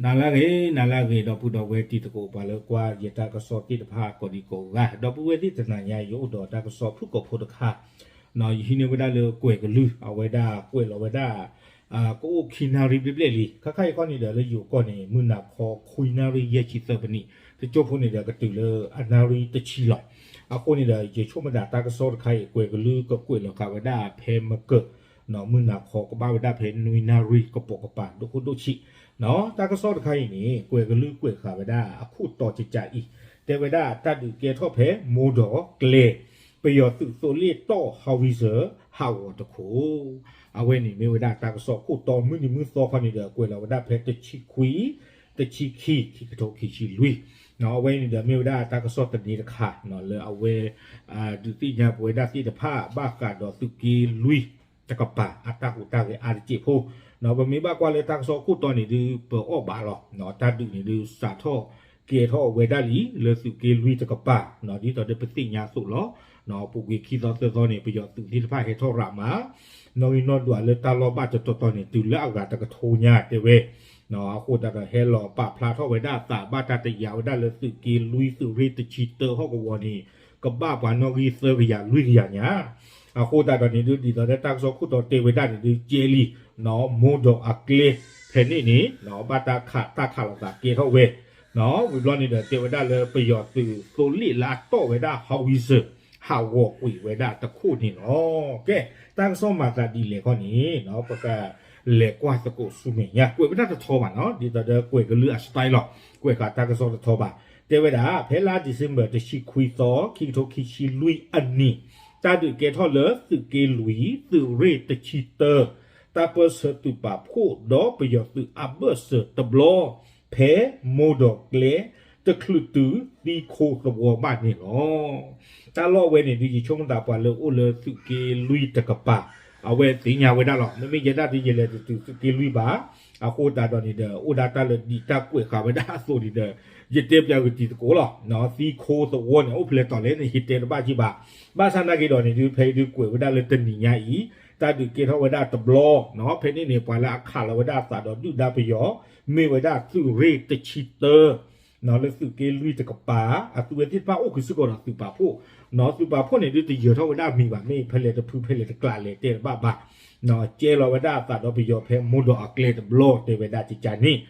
နၤလၢအဂ့ၤ နၤလၢအဂ့ၤ ဒီပုၢ်ဒီဝဲၢ်တံၤသကိး ပှၤလၢကွၢ်ယတၢ်ကစီၣ်သ့ၣ်တဖၣ်ကိးဒံကိးဂၤ ဒီပုၢ်ဝဲၢ်သ့ၣ်တနၤညါ ယအိၣ်ဒီးတၢ်ကစီၣ်ဖုၣ်ကိာ်ဖိတခါ, ယဟံးန့ၢ်ဝဲဒၣ်လၢကွဲၤကလုၢ် အဝဲဒၣ်ကွဲးလီၤဝဲဒၣ် ကအိၣ်ခံနၣ်ရံၣ်ဘျဲၣ်ဘျဲၣ်လံ ခါခါအံၤခီန့ၣ်ဒီးလၢယိၤကီၢ်န့ၣ် မုၢ်နၤခီခွံနၣ်ရံၣ်ယဲၢ်ဆံသၢပနံၣ် တကၠိဖိန့ၣ်ဒီးကတုၤလၢအနၣ်ရံၣ်တဆံလီၤ. အဃိန့ၣ်ဒီး ယဆိကမိၣ်ဒၣ်တၢ်ကစီၣ်တခါအံၤ ကွဲၤကလုၢ်ကကွဲးလီၤဃာ်ဝဲဒၣ်ဖဲမကၢၢ် မုၢ်နၤခီကဘၣ်ဝဲဒၣ်ဖဲနွံနၣ်ရံၣ်ကပိာ်ကပၤဒိၣ်ခိၣ်ဒိၣ်ဆံး, တၢ်ကစီၣ်တခါအံၤန့ၣ် ကွဲၤကလုၢ်ကွဲးဃာ်ဝဲဒၣ်အခိၣ်တီကကးအံၤ တဲဝဲဒၣ်တၢ်ဒုးကဲထီၣ်ဖဲမိၢ်ဒီးကျဲ ပယီၤသုးသိလ့ၣ်တီၢ် howitzer ဟးဂီၤတခိၣ်, အဝဲန့ၣ်မ့ၢ်ဝဲဒၣ်တၢ်ကစီၣ်ခိၣ်တီမုၢ်နံၤမုၢ်သီခီန့ၣ်ဒီး ကွဲးလီၤဝဲဒၣ်ဖဲတဆံခွံ တဆံခံ ခံကထိခံဆံလွံၢ်, အဝဲန့ၣ်ဒီးမ့ၢ်ဝဲဒၣ်တၢ်ကစီၣ်သန့တခါ လၢအဝဲ ဒုးသ့ၣ်ညါပဝဲဒၣ်သ့ၣ်တဖၣ် ဘၣ်ဃးဒီးသုးက့လွံၢ်တကပၤ အတၢ်ဟူးတၢ်ဂဲၤအါတစဲးဖိ, ပမ့ၢ်ဘၣ်ကွၢ်လၢတၢ်ကစီၣ်ခိၣ်တီန့ၣ်ဒုး ပအီၣ်ဘၣ်လီၤ, တၢ်ဒုးန့ၣ်ဒုး စးထီၣ်ကဲထီၣ်ဝဲဒၣ်လံ လၢသုးက့လွံၢ်တကပၤ, ဒ်သိးဒီးပသ့ၣ်ညါအသိးလီၤ. ပူၤကွံာ်ခံသီသၢသီန့ၣ် ပယီၤသုးသ့ၣ်တဖၣ်ဟဲထီၣ်ရးမး နီၣ်ဂံၢ်နီၣ်ဒွးလၢတၢ်လီၢ်ဘၣ်တတီၤတီၤန့ၣ် တုၤလၢအဂၤတကထိညါတဲဝဲ, အဃိသတးဒီးဟဲလီၤပာ်ဖျါထီၣ်ဝဲဒၣ်အသး ဘၣ်တၢ်တယာ်ဝဲဒၣ်လၢသုးက့လွံၢ်သုးရ့ၣ်တဆံတၢဟီၣ်ကဝီၤန့ၣ် ကဘၣ်ပှၤနီၣ်ဂံၢ်သၢကယၤလွံၢ်ကယၤညါ, အဃိသတးဒီးန့ၣ်ဒုး ဒ်သိးဒီးတၢ်ကစီၣ်ခိၣ်တီတဲဝဲဒၣ်န့ၣ်ဒုး ကဲလံ မိၢ်ဒီးအကျဲ ဖဲန့ၣ်န့ၣ် ဘၣ်တၢ်ခးတၢ်ခးလိာ်သးကဲထီၣ်ဝဲ, ဝံၤဘျီန့ၣ်ဒီး တဲဝဲဒၣ်လၢပယီၤသုးသိလ့ၣ်လၢအတီၢ်ဝဲဒၣ် howitzer ဟးဂီၤကွံာ်ဝဲဒၣ်တခိၣ်န့ၣ်လီၤ. ကဲ တၢ်ကစီၣ်မၤသးဒ်လဲၣ်ခီန့ၣ် ပကလဲၤကွၢ်သကိးဆူမဲာ်ညါ ကွဲးဝဲဒၣ်တထီဘၣ်နီၤ ဒ်သိးဒီးကွဲးကလုၢ်အ style လီၤ. ကွဲးဃာ်တၢ်ကစီၣ်တထီဘၣ် တဲဝဲဒၣ် ဖဲလါ December တဆံခွံသီ ခံကထိခံဆံလွံၢ်အနံၤ တၢ်ဒုးကဲထီၣ်လၢသုးက့လွံၢ် သုးရ့ၣ်တဆံတၢ တၢ်ပၢၢ်ဆၢသုးပာ်ဖှိၣ် ဒီးပယီၤသုးအဘၢၣ်စၢၤတဘျီ ဖဲမိၢ်ဒီးကျဲ တချုးတုၤသံခိသဝီဘၣ်န့ၣ်လီၤ. တၢ်လီၢ်ဝဲန့ၣ်ဒုး ယဆိကမိၣ်သးပှၤလၢအိၣ်လၢသုးက့လွံၢ်တကပၤ အဝဲသ့ၣ်ညါဝဲဒၣ်လီၤ. မ့မ့ၢ်ယဲဒၣ်ဒုး ယလဲၤတတုၤသုးက့လွံၢ်ဘၣ်. အဃိသတးဒီးန့ၣ်ဒီး အိၣ်ဒၣ်တၢ်လၢဒ်တၢ်ကွဲးဃာ်ဝဲဒၣ်အသိးန့ၣ်ဒီး ယတဲပၠးဂ့ၤတံၤသကိးလီၤ. သံခိသဝီန့ၣ် အိၣ်ဖဲလဲၣ်တီၤလဲၣ်န့ၣ် ယတဲတဘၣ်က့ဘၣ်. ဘၣ်ဆၣ်နာ်က့ဒီးန့ၣ်ဒုး ဖဲအံၤဒုးကွဲးဝဲဒၣ်လၢတနံၤညါအံၤ တၢ်ဒုးကဲထီၣ်ဝဲဒၣ်တဘျီ ဖဲန့ၣ်န့ၣ် ပှၤလၢအခးလီၤဝဲဒၣ်အသးဒီးဒုၣ်ဒါပယီၤ မ့ၢ်ဝဲဒၣ်သုးရ့ၣ်တဆံတၢ လၢသုးက့လွံၢ်တကပၤ အသုးဝဲသ့ၣ်တဖၣ်အိၣ်ဃုာ်စ့ၢ်ကီးဒီးသုးပာ်ဖှိၣ်, သုးပာ်ဖှိၣ်န့ၣ်ဒုးတယၢၤထီၣ်ဝဲဒၣ်အမံၤဘၣ် မ့ၢ်ဖဲလဲၣ်တဖုဖဲလဲၣ်တကျးလဲၣ်တဲတဘၣ်ဘၣ်. ကဲလီၤဝဲဒၣ်အသးဒီးပယီၤဖဲမိၢ်ဒီးအကျဲတဘျီတဲဝဲဒၣ်ကကန့ၣ်,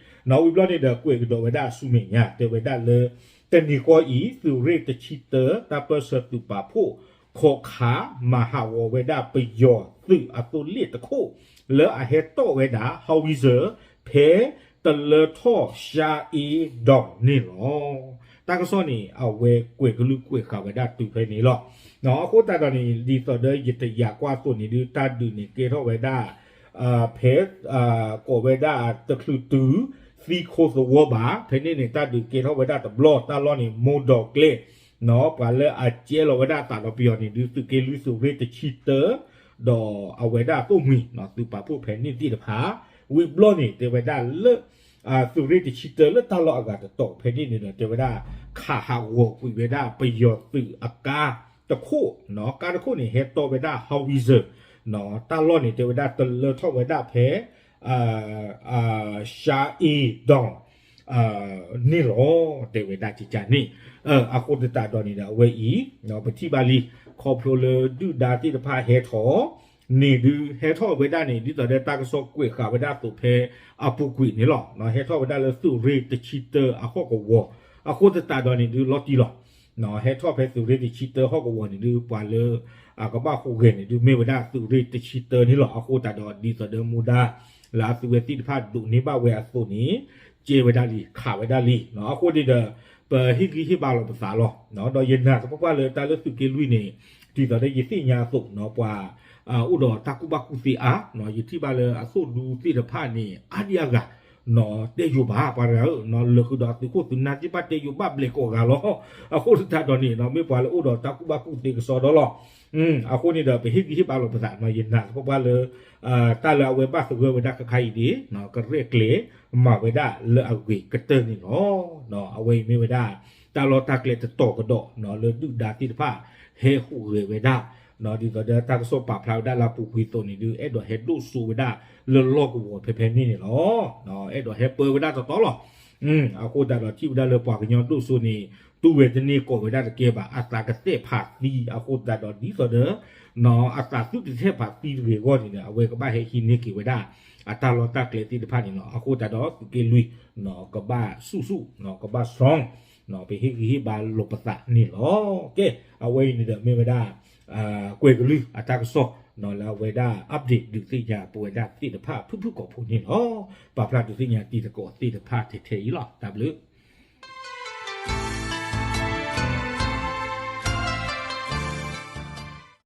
ဝံၤဘျီန့ၣ်ဒီးကွဲးကဒီးဝဲဒၣ်ဆူမဲာ်ညါ တဲဝဲဒၣ်လၢ တနံၤဃီအံၤ သုးရ့ၣ်တဆံတၢ တၢ်ပၢၢ်ဆၢသုးပာ်ဖှိၣ် ခိးခးမၤဟးဂီၤဝဲဒၣ်ပယီၤသုးအသိလ့ၣ်တခိၣ် လၢအဟဲတီၢ်ဝဲဒၣ် howitzer ဖဲတလၢထီၣ်ရှါအ့ဒီးန့ၣ်လီၤ. တၢ်ကစီၣ်န့ၣ် အဝဲကွဲးကလုၢ်ကွဲးဃာ်ဝဲဒၣ်တုၤဖဲန့ၣ်လီၤ. အဃိသတးဒီးန့ၣ် ဒ်သိးဒီးယတယာ်ကွၢ်အသိးန့ၣ်ဒုး တၢ်ဒုးန့ၣ်ကဲထီၣ်ဝဲဒၣ် ဖဲ ကိးဝဲဒၣ်တချုးတုၤ သံခိသဝီဘၣ်. ဖဲန့ၣ်န့ၣ် တၢ်ဒုးကဲထီၣ်ဝဲဒၣ်တဘျီ တၢ်လီၢ်န့ၣ် မိၢ်ဒီးကျဲ ပှၤလၢအကဲလီၤဝဲဒၣ်အသးဒီးပယီၤန့ၣ်ဒုး သုးက့လွံၢ်သုးရ့ၣ်တဆံတၢ ဒီးအဝဲဒၣ်သိၣ်မှံၤ သုးပာ်ဖှိၣ်ဖဲန့ၣ်သ့ၣ်တဖၣ် ဝံၤဘျီန့ၣ် တဲဝဲဒၣ်လၢ သုးရ့ၣ်တဆံတၢလၢတၢ်လီၢ်အဂၤတတီၤဖဲန့ၣ်န့ၣ်ဒီး တဲဝဲဒၣ် ခးဟးဂီၤကွံာ်ဝဲဒၣ်ပယီၤသုးအကါတခိၣ်, ကါတခိၣ်န့ၣ် ဟဲတီၢ်ဝဲဒၣ် howitzer တၢ်လီၢ်န့ၣ် တဲဝဲဒၣ်တလၢထီၣ်ဝဲဒၣ်ဖဲ ရှါအ့ဒီး န့ၣ်လီၤ တဲဝဲဒၣ်ကကန့ၣ်. အဃိသတးဒီးန့ၣ်ဒီး အဝဲအံၤ ပထံၣ်ဘၣ်လံ ခီဖျိလၢဒုၣ်ဒါသ့ၣ်တဖၣ်ဟဲထီၣ် န့ၣ်ဒုး ဟဲထီၣ်ဝဲဒၣ်န့ၣ် ဒ်သိးဒီးတၢ်ကစီၣ်ကွဲးဃာ်ဝဲဒၣ်အသိးဖဲအပူၤကွံာ်န့ၣ်လီၤ. ဟဲထီၣ်ဝဲဒၣ်လၢသုးရ့ၣ်တဆံတၢအဟီၣ်ကဝီၤ အဃိသတးဒီးန့ၣ်ဒုး လီၤတံၢ်လီၤ. ဟဲထီၣ်ဖဲသုးရ့ၣ်တဆံတၢဟီၣ်ကဝီၤန့ၣ်ဒုး ပှၤလၢ ကဘၣ်ဟူးဂဲၤန့ၣ်ဒုး မ့ၢ်ဝဲဒၣ်သုးရ့ၣ်တဆံတၢန့ၣ်လီၤ. အဃိသတးဒီး ဒ်သိးဒီးမူဒါ လၢအသုဝဲသ့ၣ်တဖၣ်ဒိးန့ၢ်ဘၣ်ဝဲအသိးန့ၣ် ကဲဝဲဒၣ်လံ ခးဝဲဒၣ်လံ. အဃိန့ၣ်ဒီး ပဟ့ၣ်ဂံၢ်ဟ့ၣ်ဘါလီၤပသးလီၤ. ဒီးယနာ်သပှၢ်ပှၢ်လၢတၢ်လၢသုးက့လွံၢ်န့ၣ် ဒ်သိးဒီးယသ့ၣ်ညါအသိး ပှၤ အိၣ်ဒီးတၢ်ကူၣ်ဘၣ်ကူၣ်သ့အါ, ယထံၣ်ဘၣ်လၢအသိၣ်ဒူသ့ၣ်တဖၣ်န့ၣ် အါဒံအါဂၤ တဲယိာ်ဘၣ် ပှၤတဂၤဧၢ, လၢာ်ဃုာ်ဒီးသုးခိၣ်သုးနၢ်သ့ၣ်တဖၣ်တဲယိာ်ဘၣ်ဘျဲးကိးဂၤလီၤ. အဃိသတးဒီးန့ၣ် မ့ၢ်ပှၤလၢအိၣ်ဒီးတၢ်ကူၣ်ဘၣ်ကူၣ်သ့ကစီဒီလီၤ. အဃိန့ၣ်ဒီး ပဟ့ၣ်ဂံၢ်ဟ့ၣ်ဘါလီၤပသး ယနာ်သပှၢ်ပှၢ်လၢ တၢ်လၢအဝဲဘၣ်သဂၢၢ်ဝဲဒၣ်ခဲခါအံၤဒ် ကရဲၣ်ကျဲၤမၤဝဲဒၣ်လၢအဂ့ၤကတၢၢ်န့ၣ်လီၤ. အဝဲအံၤမ့ၢ်ဝဲဒၣ် တၢ်လီၢ်တၢ်ကျဲတတီၤကဒီး လၢဒုၣ်ဒါသ့ၣ်တဖၣ် ဟဲဟူးဂဲၤဝဲဒၣ် ဒ်သိးဒီးတၢ်ကစီၣ်ပာ်ဖျါဝဲဒၣ်လၢအပူၤကွံာ်အသိးန့ၣ်ဒုး အဲၣ်ဒိးဟဲဒိၣ်စိဝဲဒၣ်လၢလီၢ်ကဝီၤဖဲဖဲန့ၣ်န့ၣ်လီၤ. အဲၣ်ဒိးဟဲပၢဝဲဒၣ်တတီလီၤ. အဃိသတးဒီးထံၣ်ဝဲဒၣ်လၢပှၤကညီဒိၣ်စိန့ၣ် တူၢ်ဝဲတန့ၢ်ကိးဝဲဒၣ်တကဲဘၣ် အသးကသဲၣ်ဖးသံ အဃိသတးဒီးဒ်သိးဒီး အသးသူၣ်ကသဲၣ်ဖးသံတဂ့ၤအဂီၢ်န့ၣ်ဒီး အဝဲကဘၣ်ဟဲဟံးန့ၢ်က့ၤဝဲဒၣ် အတၢ်လီၢ်တၢ်ကျဲသ့ၣ်တဖၣ်န့ၣ်လီၤ. အဃိသတးဒီးသုးက့လွံၢ် ကဘၣ်ဆူၣ်ဆူၣ် ကဘၣ် strong ပဟ့ၣ်ဂံၢ်ဟ့ၣ်ဘါလိာ်ပသးန့ၣ်လီၤ. ကဲ အဝဲအံၤန့ၣ်ဒီးမ့ၢ်ဝဲဒၣ် ကွဲၤကလုၢ်အတၢ်ကစီၣ် လၢအဝဲဒၣ် update ဒုးသ့ၣ်ညါပဝဲဒၣ်သ့ၣ်တဖၣ်ဖုၣ်ဖုၣ်ကိာ်ဖိန့ၣ်လီၤ. ပာ်ဖျါဒုးသ့ၣ်ညါတံၤသကိးသ့ၣ်တဖၣ်ထဲထဲအံၤလီၤ. တၢ်ဘျုး